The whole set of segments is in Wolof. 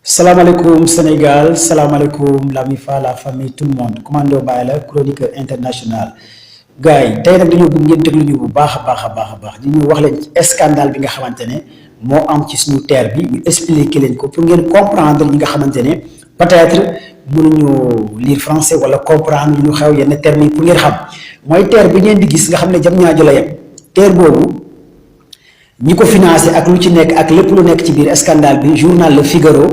Salam Sénégal, salam alaikum la MIFA, la famille, tout le monde. Commando Baye chroniqueur international. Gars yi tey nag dañoo bëgg ngeen déglu ñu bu baax a baax di ñu wax leen ci scandale bi nga xamante ne moo am ci suñu terre bi ñu expliquer leen ko pour ngeen comprendre ñi nga xamante ne peut-être mënuñu lire français wala comprendre ñu xew yenn termes yi pour ngeen xam mooy terre bi ngeen di gis nga xam ne Diamniadio la yem terre boobu ñi ko financé ak lu ci nekk ak lépp lu nekk ci biir scandale bi journal Le Figaro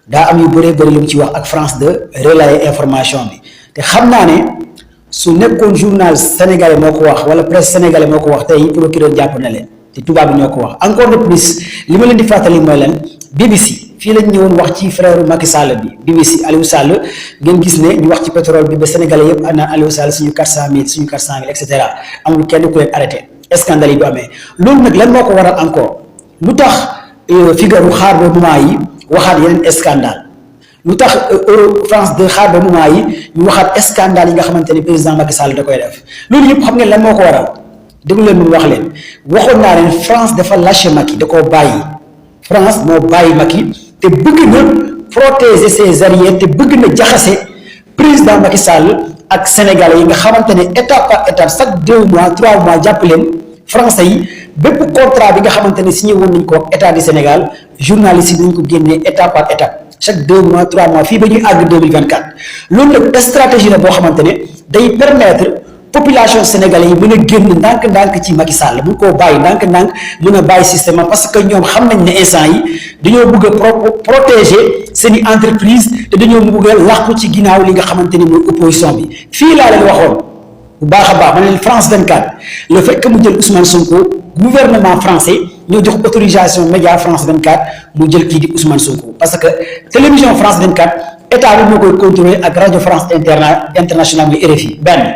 daa am yu bëree bëri lu mu ci wax ak France de relayer information bi te xam naa ne su nekkoon journal sénégalais moo ko wax wala presse sénégalais moo ko wax tey procureur jàpp na leen te tubaab bi ñoo ko wax encore de plus li ma leen di fàttali mooy leen BBC fii lañ ñëwoon wax ci frère Macky Sall bi BBC Aliou Sall ngeen gis ne ñu wax ci pétrole bi ba sénégalais yëpp ana Aliou Sall suñu 400000 suñu 400000 et cetera amul kenn ku leen arrêté scandale yi bu amee loolu nag lan moo ko waral encore lu tax Figaro xaar ba moment yi waxaat yeneen scandale lu tax France de xaar ba moment yi ñu waxaat scandale yi nga xamante ni président Macky Sall da koy def loolu yëpp xam ngeen lan moo ko waral déglu leen mu wax leen waxoon naa leen France dafa lâché Macky da koo bàyyi France moo bàyyi Macky te bëgg na protéger ses arrières te bëgg na jaxase président Macky Sall ak Sénégalais yi nga xamante ne étape par étape chaque 2 mois 3 mois jàpp leen français yi bépp contrat bi nga xamante ne signé woon nañ ko ak état du Sénégal journaliste yi nañ ko génnee étape par étape chaque 2 mois 3 mois fii ba ñuy àgg 2024 loolu nag stratégie la boo xamante ne day permettre population sénégalais yi mën a génn ndànk-ndànk ci Macky Sall mun koo bàyyi ndànk-ndànk mën a bàyyi système parce que ñoom xam nañ ne instant yi dañoo bëgg a protéger seeni entreprise te dañoo bëgg a làqu ci ginnaaw li nga xamante ni mooy opposition bi fii laa leen waxoon bu baax a baax ma ne leen France 24 le fait que mu jël Ousmane Sonko gouvernement français ñoo jox autorisation média France 24 mu jël kii di Ousmane Sonko parce que télévision France 24 état bi moo koy contrôler ak radio France internationale bi RFI benn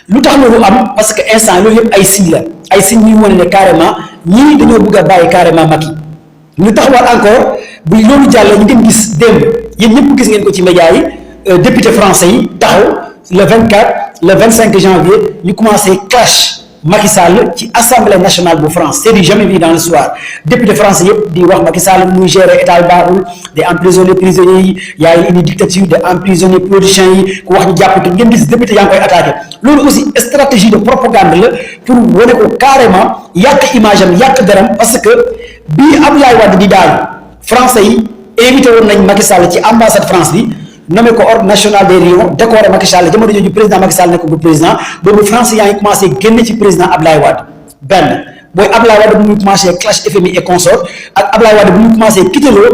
lu tax loolu am parce que instant loolu yëpp ay signe la ay signe ñuy wane ne carrément ñii dañoo bëgg a bàyyi carrément Macky ñu taxawaat encore bu loolu jàllee ñu ngeen gis démb yéen ñëpp gis ngeen ko ci média yi député français yi taxaw le 24 le 25 janvier ñu commencé clash Macky Sall ci assemblée nationale bu France c'est du jamais vu dans l'histoire député français yëpp di wax Macky Sall muy gérer état baaxul day emprisonner prisonniers yi yaa ngi indi dictature day emprisonner politiciens yi ku wax ñu jàpp te ngeen gis député yaa ngi koy attaqué loolu aussi stratégie de propagande la pour wane ko carrément yàq image am yàq deram parce que bii Abdoulaye Wade di daal français yi invité woon nañ Macky Sall ci ambassade France bi nommé ko ordre national des Lions décoré Macky Sall jamono jooju président Macky Sall nekk bu président boobu France yaa ngi commencé génn ci président Abdoulaye Wade benn booy Abdoulaye Wade bu muy commencé clash FMI et consort ak Abdoulaye Wade bu muy commencé quitteloo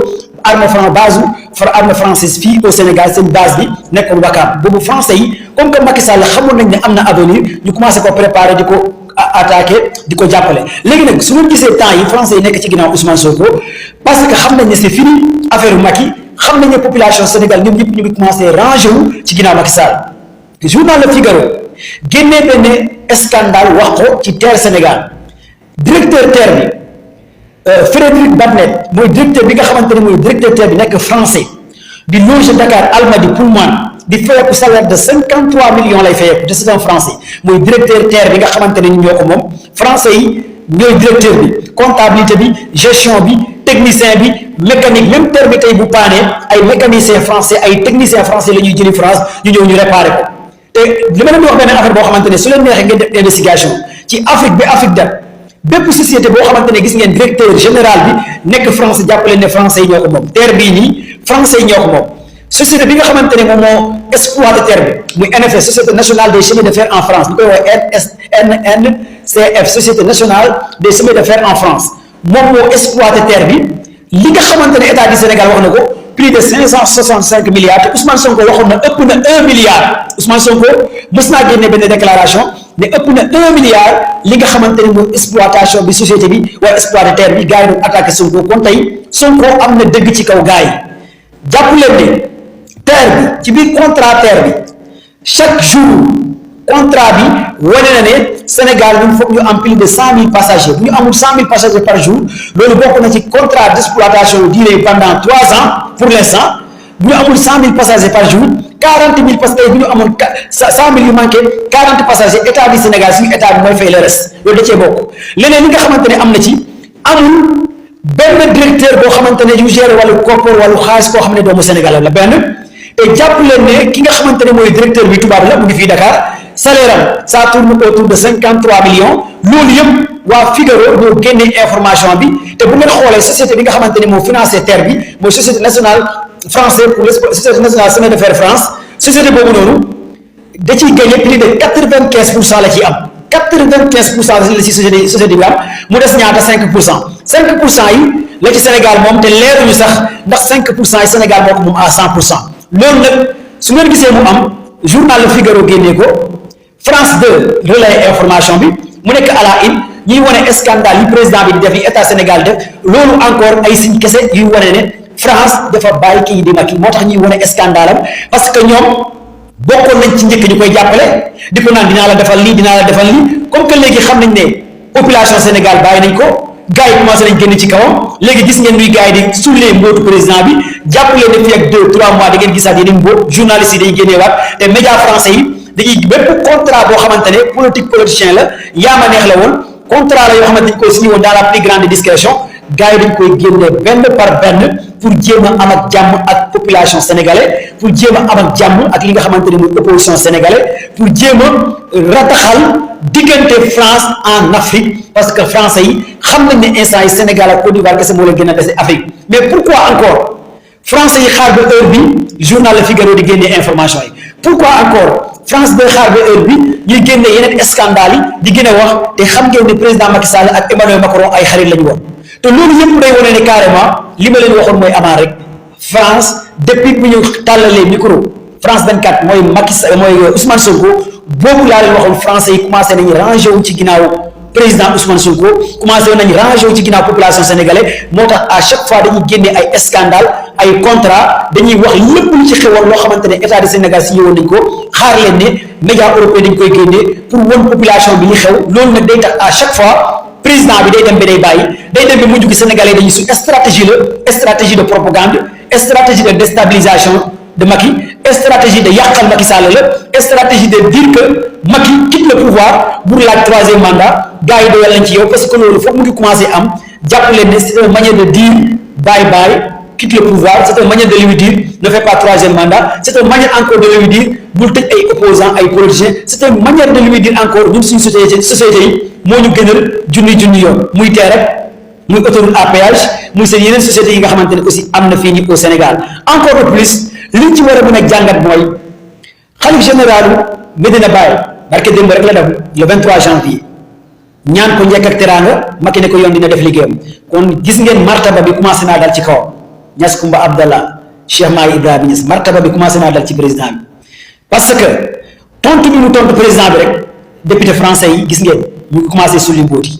armée française fii au Sénégal seen base bi nekkoon Ouakam boobu français yi comme que Macky Sall xamoon nañ ne am na avenir ñu commencé ko préparer di ko attaqué di ko jàppale léegi nag su ma gisee temps yi français yi nekk ci ginnaaw Ousmane Sonko parce que xam nañ ne c'est fini affaire Macky xam nañ ne population Sénégal ñoom ñëpp ñu ngi commencé rangé wu ci ginnaaw Macky Sall journal Le Figaro génnee benn scandale wax ko ci TER Sénégal directeur TER bi Frédéric Badnet mooy directeur bi nga xamante ne mooy directeur TER bi nekk français di loger Dakar Almadies Pullman di fayeeku salaire de 53 millions lay fayeeku te c'est un français mooy directeur TER bi nga xamante ne ñoo ko moom français yi ñooy directeur bi comptabilité bi gestion bi technicien bi mécanique même terre bi tey bu paanee ay mécaniciens français ay techniciens français la ñuy jëli France ñu ñëw ñu réparé ko te li ma leen di wax benn affaire boo xamante ne su leen neexee ngeen def investigation ci Afrique bi Afrique dem bépp société boo xamante ne gis ngeen directeur général bi nekk français jàppale ne français yi ñoo ko moom terre bii nii français yi ñoo ko moom société bi nga xamante ne moom moo exploité terre bi muy NFS société nationale des chemins de fer en France ñu koy woowee NNCF société nationale des chemins de fer en France moom moo exploité terre bi li nga xamante ne état du Sénégal wax na ko plus de 565 milliards te Ousmane Sonko waxoon na ëpp na 1 milliard Ousmane Sonko mës naa génne benn déclaration ne ëpp na 1 milliard li nga xamante ne mooy exploitation bi société bi wala exploité terre bi gars yi doon attaqué Sonko kon tey Sonko am na dëgg ci kaw gars yi jàpp leen ne terre bi ci biir contrat terre bi chaque jour contrat bi wane na ne Sénégal ñun foog ñu am plus de 100 000 passagers bu ñu amul 100 000 passagers par jour loolu bokk na ci contrat d'exploitation duré pendant 3 ans pour l'instant bu ñu amul 100 000 passagers par jour 40 000 passagers bu ñu amoon 100 000 yu manqué 40 passagers état du Sénégal suñu état bi mooy fay le reste loolu da cee bokk leneen li nga xamante ne am na ci amul benn directeur boo xamante ne yu géré wàllu koppar wàllu xaalis koo xam ne doomu Sénégal la benn te jàpp leen ne ki nga xamante ne mooy directeur bi tubaab la mu ngi fii Dakar salaire am ça tourne autour de 53 millions loolu yëpp waa Figaro ñoo génne information bi te bu ngeen xoolee société bi nga xamante ne moo financé terre bi mooy société nationale française pour société nationale chemin de fer France société boobu noonu da ciy gagné plus de 95% la ciy am 95% la ci société bi am mu des ñaata 5% yi la ci Sénégal moom te leeruñu sax ndax 5% yi Sénégal moo ko moom à 100% loolu nag su ngeen gisee mu am journal Le Figaro génnee ko France 2 relais information bi mu nekk à la une ñuy wane scandale yi président bi di def yi état Sénégal def loolu encore ay signe kese yuy wane ne France dafa bàyyi kii di Macky moo tax ñuy wane scandale am parce que ñoom bokkoon nañ ci njëkk ñu koy jàppale di ko naan dinaa la defal lii comme que léegi xam nañ ne population Sénégal bàyyi nañ ko gars yi commencé nañ génn ci kawam léegi gis ngeen nuy gars yi di suulee mbootu président bi jàppale ne fii ak 2-3 mois da ngeen gisaat yeneen mbóot journalistes yi dañuy génneewaat te médias français yi dañuy bépp contrat boo xamante ne politicien la yaa ma neex la woon contrat la yoo xamante dañ koy signé woon dans la plus grande discrétion gars yi dañ koy génne benn par benn pour jéem a am ak jàmm ak population sénégalais pour jéem a am ak jàmm ak li nga xamante ne mooy opposition sénégalais pour jéem a rataxal diggante France en Afrique parce que français yi xam nañ ne instant yi Sénégal ak Côte d'Ivoire kese moo leen gën a dese Afrique mais pourquoi encore français yi xaar ba heure bi journal Le Figaro di génne information yi pourquoi encore France bay xaar ba heure bi ñuy génne yeneen scandale yi di gën a wax te xam ngeen ne président Macky Sall ak Emmanuel Macron ay xarit la ñu woon te loolu yëpp day wane ne carrément li ma leen waxoon mooy amaan rek France depuis bu ñu tàllalee micro France 24 mooy Macky Sall mooy Ousmane Sonko boobu laa leen waxoon français yi commencé nañu rangé wu ci ginnaaw président Ousmane Sonko commencé nañu rangé wu ci ginnaaw population sénégalaise moo tax à chaque fois dañuy génne ay scandale ay contrat dañuy wax lépp lu ci xewoon loo xamante ne état du Sénégal si yowoon nañ ko xaar leen ne médias européens dañ koy génne pour won population bi li xew loolu nag day tax à chaque fois président bi day dem ba day bàyyi day dem ba mujj gi sénégalais dañuy su stratégie de propagande stratégie de déstabilisation de Macky stratégie de yàqal Macky Sall la stratégie de dire que Macky quitte le pouvoir pour laaj troisième mandat gars yi doyal nañ ci yow parce que loolu foog mu ngi commencé am jàpp leen ne c'est une manière de dire bye bye quitte le pouvoir c'est une manière de lui dire ne fais pas troisième mandat c'est une manière encore de lui dire bul tëj ay opposants ay politiciens c'est une manière de lui dire encore ñun suñu société yi moo ñu gënal junni yoon muy tee rek muy autoroute à péage muy seen yeneen sociétés yi nga xamante ne aussi am na fii nii au Sénégal encore de plus liñ ci war a mën a jàngat mooy xalif généralu Medina Baye barke démb rek la dem le 23 janvier ñaan ko njëkk ak teraanga Macky ne ko yoon dina def liggéeyam kon gis ngeen martaba bi commencé naa dal ci kawam Niass Koumba Abdallah Cheikh Mahi Ibrahima Niass martaba bi commencé naa dal ci président bi parce que tontu bi mu tontu président bi rek député français yi gis ngeen ñu ngi commencé sulli mbóot yi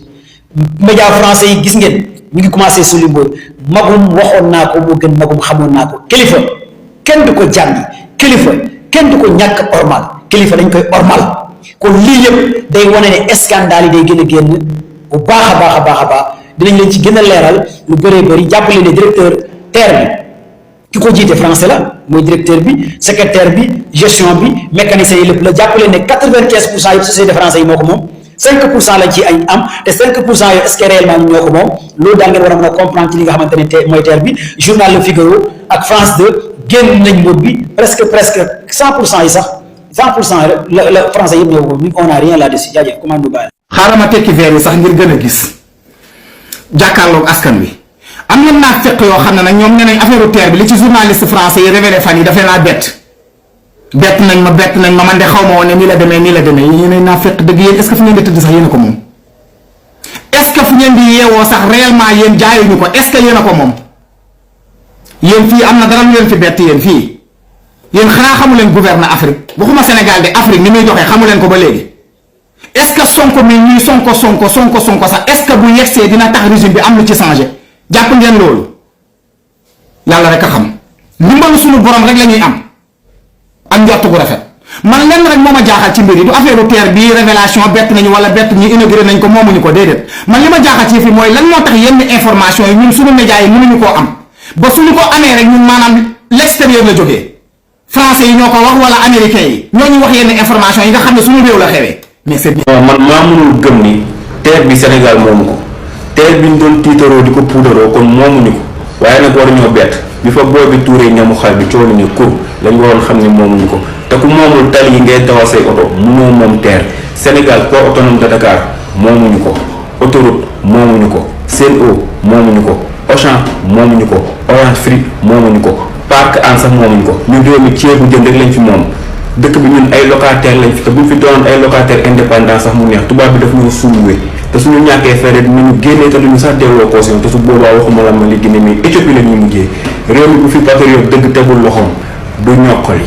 média français yi gis ngeen ñu ngi commencé sulli mbóot magum waxoon naa ko moo gën magum xamoon naa ko kilifa kenn du ko jàngi kilifa kenn du ko ñàkk ormal kilifa dañ koy ormal kon lii yëpp day wane ne scandale yi day gën a génn bu baax a baax dinañ leen ci gën a leeral lu bëree bëri jàppale ne directeur terre bi ki ko jiite français la mooy directeur bi secrétaire bi gestion bi mécanicien yi lépp la jàppale ne 95% yëpp société français yi moo ko moom 5% lañ ci ay am te 5% yooyu est-ce que réellement ñoo ko moom loolu daal ngeen war a mën a comprendre ci li nga xamante ne mooy terre bi journal Le Figaro ak France 2 génn nañ mbóot bi presque 100% yi sax 100% la français yëpp ñoo ko moom on a rien là-dessus jaajëf comment nous bàyyi. xaaral ma tekki verre yi sax ngir gën a gis jàkkaarloog askan wi am na naa fekk yoo xam ne nag ñoom nee nañ affaire terre bi li ci journaliste français yi révélé fan yi dafay naa bett nañ ma man de xaw ma woon ne nii la demee yéen naa fekk dëgg yéen est-ce que fu ngeen di tëdd sax yéen a ko moom est-ce que fu ngeen di yeewoo sax réellement yéen jaayuñu ko est-ce que yéen a ko moom yéen fii am na dara lu leen fi bett yéen fii yéen xanaa xamu leen gouverner Afrique waxuma Sénégal de Afrique ni muy doxee xamu leen ko ba léegi est-ce que Sonko mi ñuy sonko sax est-ce que bu yegsee dina tax régime bi am lu ci changé jàpp ngeen loolu yàlla rek a xam ndimbalu suñu borom rek la ñuy am ak njort gu rafet man lenn rek moo ma jaaxal ci mbir yi du affaire terre bi révélation bett nañu wala bett ñu inauguré nañ ko moomuñu ko déedéet man li ma jaaxal ci fi mooy lan moo tax yenn information yi ñun suñu médias yi mënuñu koo am ba suñu ko amee rek ñun maanaam l'extérieur la jógee français yi ñoo ko wax wala américains yi ñoo ñu wax yenn information yi nga xam ne suñu réew la xewee mais c'est man maa mënul gëm ni terre bi Sénégal moomu ko terre bi ñu doon tiitaroo di ko puudaroo kon moomuñu ko waaye nag waruñoo bett bi fa booy bi tuuree ñamu xar bi coono ñu kur lañ waroon xam ne moomuñu ko te ku moomul tali yi ngay dawal say oto mënoo moom terre Sénégal port autonome de Dakar moomuñu ko autoroute moomuñu ko Sen'Eau moomuñu ko Auchan moomuñu ko Orange Free moomuñu ko Parc Hann sax moomuñu ko ñun réew mi ceebu jën rek lañ fi moom dëkk bi ñun ay locataire lañ fi te buñ fi doon ay locataire indépendant sax mu neex tubaab bi daf ñoo suuluwee te suñu ñàkkee fere dinañu génnee te duñu sax delloo caution te su boobaa waxuma la ma li Guinée mais Éthiopie la ñuy mujjee réew mi bu fi patriote dëgg tegul loxoom du ñokkali